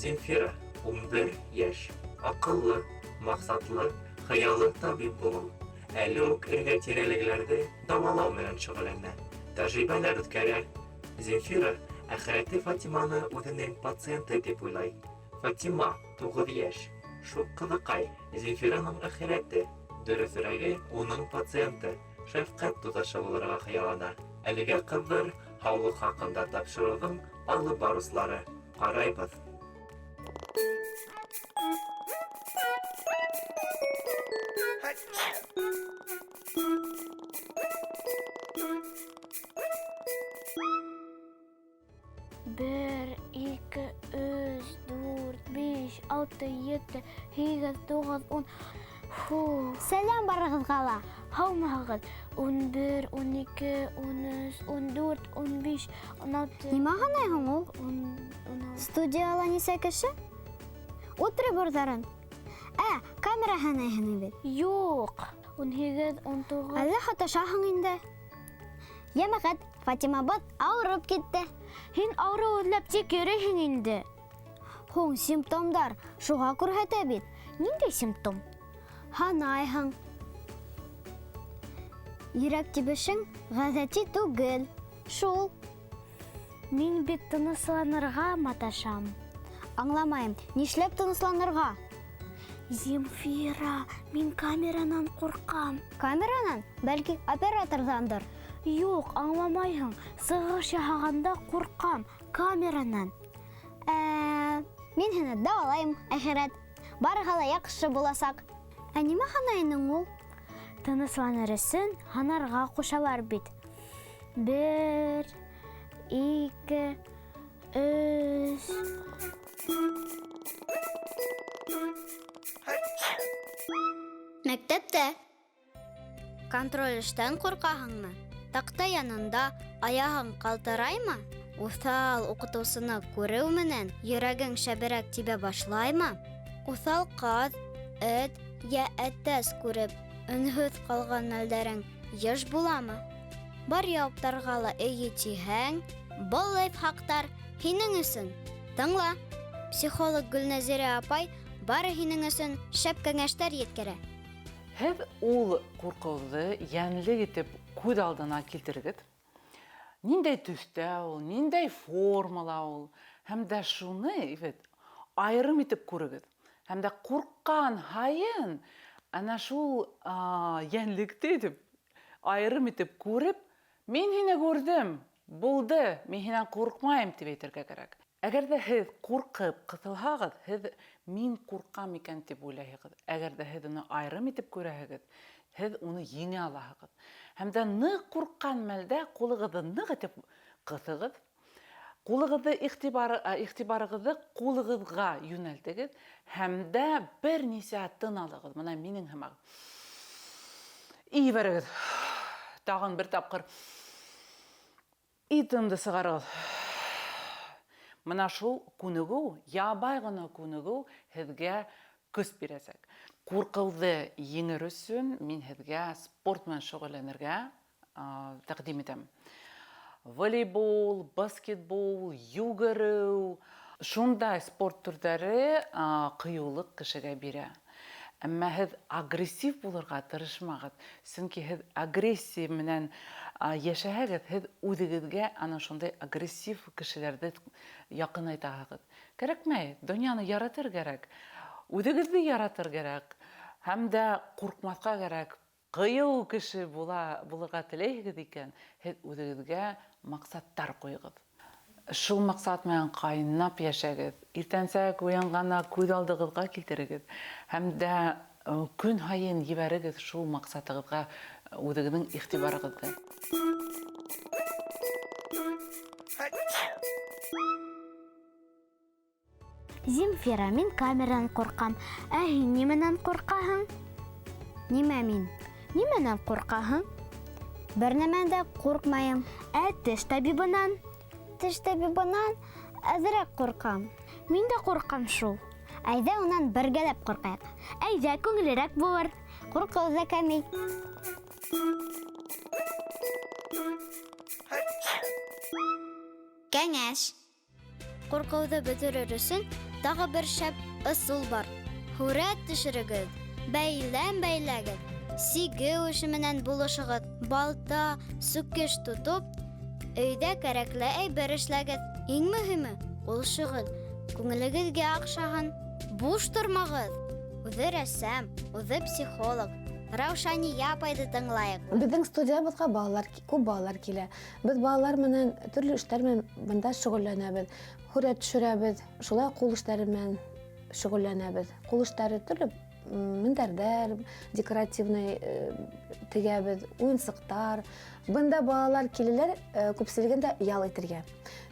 Земфира, 11 йәш. Аҡыллы, маҡсатлы, хыялы табип булыу. Әле үк эргә-тирәләгеләрҙе дауалау менән шөғөлләнә, тәжрибәләр үткәрә. Земфира әхирәте Фатиманы үҙенең пациенты тип уйлай. Фатима, 9 йәш. Шуҡ ҡыҙыҡай, Земфираның әхирәте, дөрөҫөрәге, уның пациенты, шәфҡать туташы булырға хыяллана. Әлегә ҡыҙҙар һаулыҡ хаҡында тапшырыуҙың алып барыусылары. Ҡарайбыҙ. Бер, ике, өс, дүрт, биш, алты, ете, һигеҙ, туғыҙ, ун. Фу. Сәләм барығыҙға ла. Һаумыһығыҙ. 11, 12, 13, 14, 15, 16. Нимә һанайһың ул? Ун, 16. Студияла нисә кеше? Ут приборҙарын. Ә, камера һанайһың бит. Юҡ. 18, 19. Әллә һаташаһың инде. Йәмәғәт, Фатимабыҙ ауырып китте. Һин ауырыу эҙләп тик йөрөйһөң инде. Һуң симптомдар шуға күрһәтә бит. Ниндәй симптом? Һанайһың. Йөрәк тибешең ғәҙәти түгел. Шул. Мин бит тынысланырға маташам. Аңламайым, нишләп тынысланырға? Земфира, мин камеранан ҡурҡам. Камеранан, бәлки операторҙандыр. Юҡ, аңламайһың. Сығыш яһағанда ҡурҡам камеранан. Ә, мин һине дауалайым, әхирәт. Барыһы ла яҡшы буласаҡ. Ә нимә һанай инең ул? Тынысланыр өсөн һанарға ҡушалар бит. Бер, ике, өс. Мәктәптә. Контроль эштән ҡурҡаһыңмы? Таҡта янында аяғың ҡалтыраймы? Уҫал уҡытыусыны күреү менән йөрәгең шәберәк тибә башлаймы? Уҫал ҡаҙ, эт йә әтәс күреп өнһөҙ ҡалған мәлдәрең йыш буламы? Бар яуаптарға ла эйе тиһәң, был лайфхаҡтар һинең өсөн. Тыңла! Психолог Гөлнәзирә апай бары һинең өсөн шәп кәңәштәр еткерә. Һеҙ ул ҡурҡыуҙы йәнле итеп күҙ алдына килтерегеҙ. Ниндәй төҫтә ул, ниндәй формала ул. Һәм дә шуны бит айырым итеп күрегеҙ. Һәм дә ҡурҡҡан һайын ана шул йәнлекте итеп айырым итеп күреп, мин һине күрҙем, булды, мин һинән ҡурҡмайым тип әйтергә кәрәк. Әгәр ҙә һеҙ ҡурҡып ҡыҫылһағыҙ, һеҙ мин ҡурҡам икән тип уйлайһығыҙ. Әгәр ҙә һеҙ уны айырым итеп күрәһегеҙ, һеҙ уны еңә алаһығыҙ. Һәм дә ныҡ ҡурҡҡан мәлдә ҡулығыҙҙы ныҡ итеп ҡыҫығыҙ. Ҡулығыҙҙы иғтибарығыҙҙы ҡулығыҙға йүнәлтегеҙ һәм дә бер нисә тын алығыҙ. Бына минең һымаҡ. Ебәрегеҙ. Тағын бер тапҡыр. И тынды сығарығыҙ. Бына шул күнегеү, ябай ғына күнегеү һеҙгә көс бирәсәк. Ҡурҡыуҙы еңер өсөн мин һеҙгә спорт менән шөғөлләнергә тәҡдим итәм. Волейбол, баскетбол, йүгереү, шундай спорт төрҙәре ҡыйыулыҡ кешегә бирә. Әммә һеҙ агрессив булырға тырышмағыҙ, сөнки һеҙ агрессия менән йәшәһәгеҙ, һеҙ үҙегеҙгә ана шундай агрессив кешеләрҙе яҡынайтаһығыҙ. Кәрәкмәй, донъяны яратыр кәрәк, үҙегеҙҙе яратыр кәрәк, һәм дә ҡурҡмаҫҡа кәрәк. Ҡыйыу кеше булырға теләйһегеҙ икән, һеҙ үҙегеҙгә маҡсаттар ҡуйығыҙ. Шул маҡсат менән ҡайнап йәшәгеҙ. Иртәнсәк уянғанда күҙ алдығыҙға килтерегеҙ. Һәм дә көн һайын ебәрегеҙ шул маҡсатығыҙға үҙегеҙҙең иғтибарығыҙҙы. Земфира, мин камеранан ҡурҡам. Ә һин нимәнән ҡурҡаһың? Нимә мин? Нимәнән ҡурҡаһың? Бер нәмәнән дә ҡурҡмайым. Ә теш табибынан? Теш табибынан әҙерәк ҡурҡам. Мин дә ҡурҡам шул. Әйҙә унан бергәләп ҡурҡайыҡ. Әйҙә, күңелерәк булыр. Ҡурҡыу ҙа кәмей. Кәңәш. Ҡурҡыуҙы бөтөрөр өсөн тағы бер шәп ысул бар. Һүрәт төшөрөгөҙ, бәйләм бәйләгеҙ, сигеү эше менән булышығыҙ, балта, сүкеш тотоп, өйҙә кәрәкле әйбер эшләгеҙ. Иң мөһиме ул шөғөл күңелегеҙгә оҡшаһын. Буш тормағыҙ. Үҙе рәссам, үҙе психолог. Раушания апайҙы тыңлайыҡ. Беҙҙең студиябыҙға балалар, күп балалар килә. Беҙ балалар менән төрлө эштәр менән бында шөғөлләнәбеҙ. Һүрәт төшөрәбеҙ, шулай ҡул эштәре менән шөғөлләнәбеҙ. Ҡул эштәре төрлө мендәрҙәр, декоративный тегәбеҙ, уйынсыҡтар. Бында балалар киләләр күпселегендә ял итергә.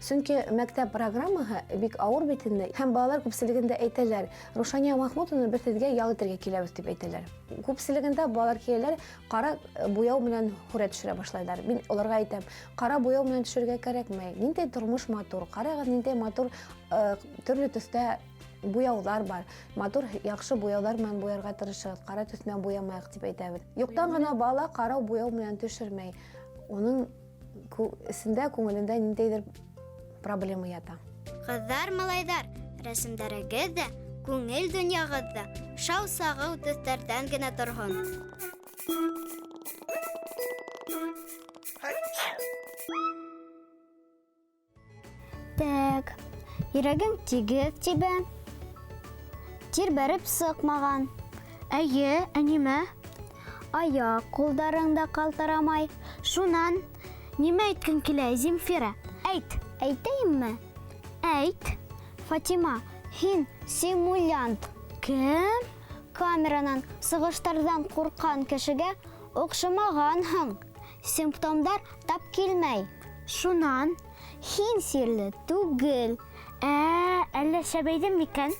Сөнки мәктәп программаһы бик ауыр бит инде. Һәм балалар күпселегендә әйтәләр, Рушания Махмутовна, беҙ һеҙгә ял итергә киләбеҙ тип әйтәләр. Күпселегендә балалар киләләр, ҡара буяу менән һүрәт төшөрә башлайҙар. Мин уларға әйтәм, ҡара буяу менән төшөрөргә кәрәкмәй. Ниндәй тормош матур, ҡарағыҙ, ниндәй матур төрлө төҫтә буяуҙар бар. Матур, яҡшы буяуҙар менән буярға тырышығыҙ, ҡара төҫ менән буямайыҡ тип әйтәбеҙ. Юҡтан ғына бала ҡара буяу менән төшөрмәй. Уның эсендә, күңелендә ниндәйҙер проблема ята. Ҡыҙҙар, малайҙар, рәсемдәрегеҙ ҙә, күңел донъяғыҙ ҙа шау сағыу төҫтәрҙән генә торһон. Так, йөрәгең тигеҙ тибә. Тир бәреп сыҡмаған. Әйе, ә нимә? Аяҡ ҡулдарың да ҡалтырамай. Шунан, нимә әйткең килә, Земфира? Әйт. Әйтәйемме? Әйт. Фатима, һин симулянт. Кем? Камеранан, сығыштарҙан ҡурҡҡан кешегә оҡшамағанһың. Симптомдар тап килмәй. Шунан? Һин сирле түгел. Әллә шәбәйҙем микән?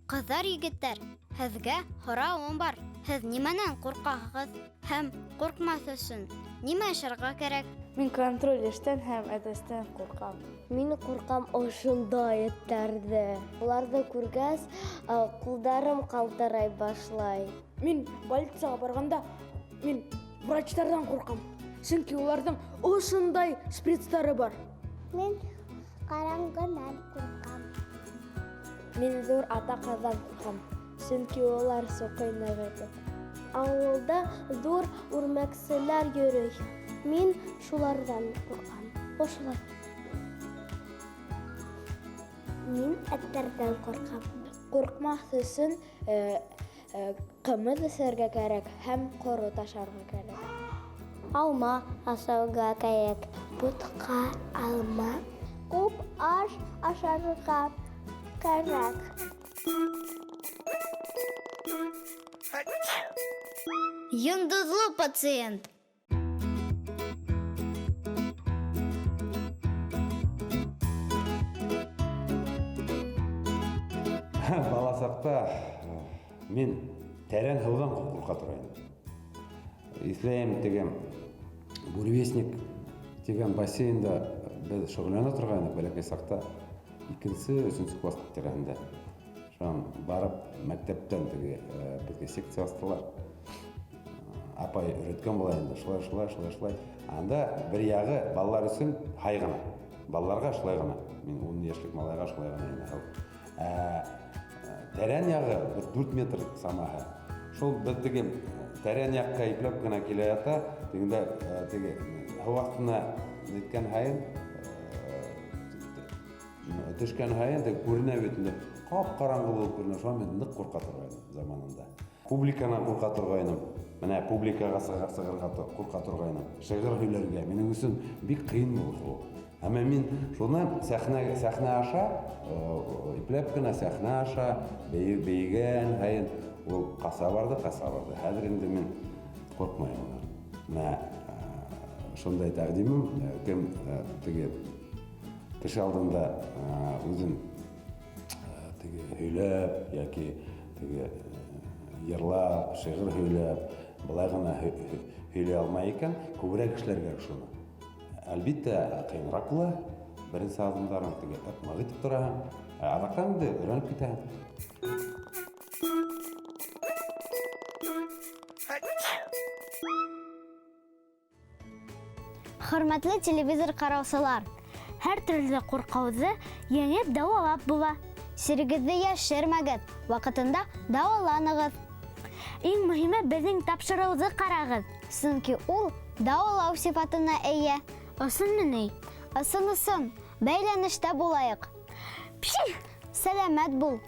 Ҡыҙҙар, егеттәр, һеҙгә һорауым бар. Һеҙ нимәнән ҡурҡаһығыҙ һәм ҡурҡмаҫ өсөн нимә эшләргә кәрәк? Мин контроль эштән һәм әтәстән ҡурҡам. Мин ҡурҡам ошондай эттәрҙе. Уларҙы күргәс, ҡулдарым ҡалтырай башлай. Мин больницаға барғанда мин врачтарҙан ҡурҡам. Сөнки уларҙың ошондай шприцтары бар. Мин ҡараңғынан ҡурҡам. Мин ҙур ата ҡаҙҙан ҡурҡам, сөнки улар соҡой ныҡ итеп. Ауылда ҙур үрмәкселәр йөрөй. Мин шуларҙан ҡурҡам. Ошолай. Мин эттәрҙән ҡурҡам. Ҡурҡмаҫ өсөн ҡымыҙ эсергә кәрәк һәм ҡорот ашарға кәрәк. Алма ашарға кәрәк. Бутҡа алма. Күп аш ашарға кәрәк. Йондоҙло пациент. Бала саҡта мин тәрән һыуҙан ҡурҡа тора инем. Иҫләйем, теге Буревестник тигән бассейнда беҙ шөғөлләнә торғайныҡ бәләкәй саҡта, икенсе, өсөнсө класс тирәһендә. Шунан барып мәктәптән теге беҙгә секция астылар. Апай өйрәткән була инде, шулай, шулай, шулай, шулай. Анда бер яғы балалар өсөн һай ғына. Балаларға шулай ғына. Мин ун йәшлек малайға шулай ғына ине һыу. Тәрән яғы бер дүрт метр самаһы. Шул беҙ теге тәрән яҡҡа ипләп кенә килә ята, тегендә теге һыу аҫтына еткән һайын, төшкән һайын теге күренә бит инде. Ҡап-ҡараңғы булып күренә. Шуға мин ныҡ ҡурҡа торғайным заманында. Публиканан ҡурҡа торғайным. Менә публикаға сығырға ҡурҡа торғайным. Шиғыр һөйләргә минең өсөн бик ҡыйын булды ул. Әммә мин шуны сәхнә аша, ипләп кенә сәхнә аша бейегән һайын ул ҡаса барҙы, ҡаса барҙы. Хәҙер инде мин ҡурҡмайым унан. Менә шундай тәҡдимем, кем теге кеше алдында үҙен теге һөйләп йәки теге йырлап, шиғыр һөйләп, былай ғына һөйләй алмай икән, күберәк эшләргә шуны. Әлбиттә, ҡыйыныраҡ була. Беренсе аҙымдарың теге ыҡмыҡ итеп тораһың. Ә аҙаҡтан инде өйрәнеп китәһең. Хөрмәтле телевизор ҡараусылар, Һәр төрлө ҡурҡыуҙы еңеп дауалап була. Сирегеҙҙе йәшермәгеҙ, ваҡытында дауаланығыҙ. Иң мөһиме беҙҙең тапшырыуҙы ҡарағыҙ. Сөнки ул дауалау сифатына эйә. Ысынмы ни? Ысын, ысын. Бәйләнештә булайыҡ. Пши! Сәләмәт бул.